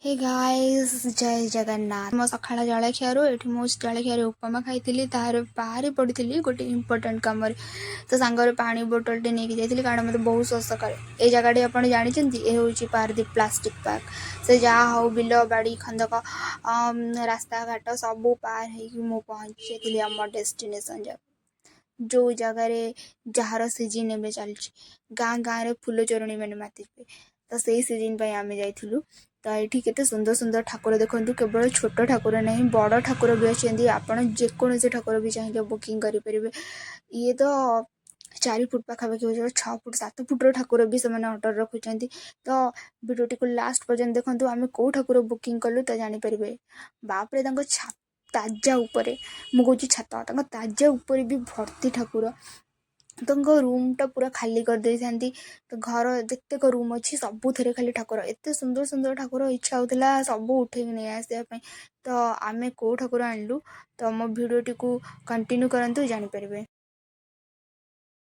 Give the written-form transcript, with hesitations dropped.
ହେ guys, ଜୟ ଜଗନ୍ନାଥ। ମୋ ସକାଳ ଜଳଖିଆରୁ ଏଠି ମୁଁ ଜଳଖିଆରେ ଉପମା ଖାଇଥିଲି। ତାହାର ବାହାରି ପଡ଼ିଥିଲି ଗୋଟେ ଇମ୍ପୋର୍ଟାଣ୍ଟ କାମରେ। ତ ସାଙ୍ଗରେ ପାଣି ବୋଟଲଟେ ନେଇକି ଯାଇଥିଲି, କାରଣ ମୋତେ ବହୁତ ଶୋଷ କରେ। ଏଇ ଜାଗାଟି ଆପଣ ଜାଣିଛନ୍ତି? ଏ ହେଉଛି ପାରାଦୀପ ପ୍ଲାଷ୍ଟିକ୍ ପାର୍କ। ସେ ଯାହା ହଉ, ବିଲ ବାଡ଼ି, ଖନ୍ଦକ, ରାସ୍ତାଘାଟ ସବୁ ପାର ହେଇକି ମୁଁ ପହଞ୍ଚି ଯାଇଥିଲି ଆମ ଡେଷ୍ଟିନେସନ୍ ଜାଗା, ଯେଉଁ ଜାଗାରେ ଯାହାର ସିଜିନ୍ ଏବେ ଚାଲିଛି। ଗାଁ ଗାଁରେ ଫୁଲ ଚୋରଣୀ ମାନେ ମାତିଥିବେ। ତ ସେଇ ସିଜିନ୍ ପାଇଁ ଆମେ ଯାଇଥିଲୁ। ତ ଏଇଠି କେତେ ସୁନ୍ଦର ସୁନ୍ଦର ଠାକୁର ଦେଖନ୍ତୁ। କେବଳ ଛୋଟ ଠାକୁର ନାହିଁ, ବଡ଼ ଠାକୁର ବି ଅଛନ୍ତି। ଆପଣ ଯେକୌଣସି ଠାକୁର ବି ଚାହିଁଲେ ବୁକିଂ କରିପାରିବେ। ଇଏ ତ 4 ଫୁଟ ପାଖାପାଖି ହୋଇଯିବ, 6 ଫୁଟ, 7 ଫୁଟର ଠାକୁର ବି ସେମାନେ ଅର୍ଡ଼ର ରଖୁଛନ୍ତି। ତ ଭିଡ଼ିଓଟିକୁ ଲାଷ୍ଟ ପର୍ଯ୍ୟନ୍ତ ଦେଖନ୍ତୁ, ଆମେ କେଉଁ ଠାକୁର ବୁକିଂ କଲୁ ତ ଜାଣିପାରିବେ। ବାପରେ, ତାଙ୍କ ତାଜା ଉପରେ, ମୁଁ କହୁଛି ଛାତ, ତାଙ୍କ ତାଜା ଉପରେ ବି ଭର୍ତ୍ତି ଠାକୁର। ତାଙ୍କ ରୁମ୍ଟା ପୁରା ଖାଲି କରିଦେଇଥାନ୍ତି। ତ ଘର ଯେତେକ ରୁମ୍ ଅଛି, ସବୁଥିରେ ଖାଲି ଠାକୁର। ଏତେ ସୁନ୍ଦର ସୁନ୍ଦର ଠାକୁର, ଇଚ୍ଛା ହେଉଥିଲା ସବୁ ଉଠେଇକି ନେଇ ଆସିବା ପାଇଁ। ତ ଆମେ କେଉଁ ଠାକୁର ଆଣିଲୁ, ତ ମୋ ଭିଡ଼ିଓଟିକୁ କଣ୍ଟିନ୍ୟୁ କରନ୍ତୁ, ଜାଣିପାରିବେ।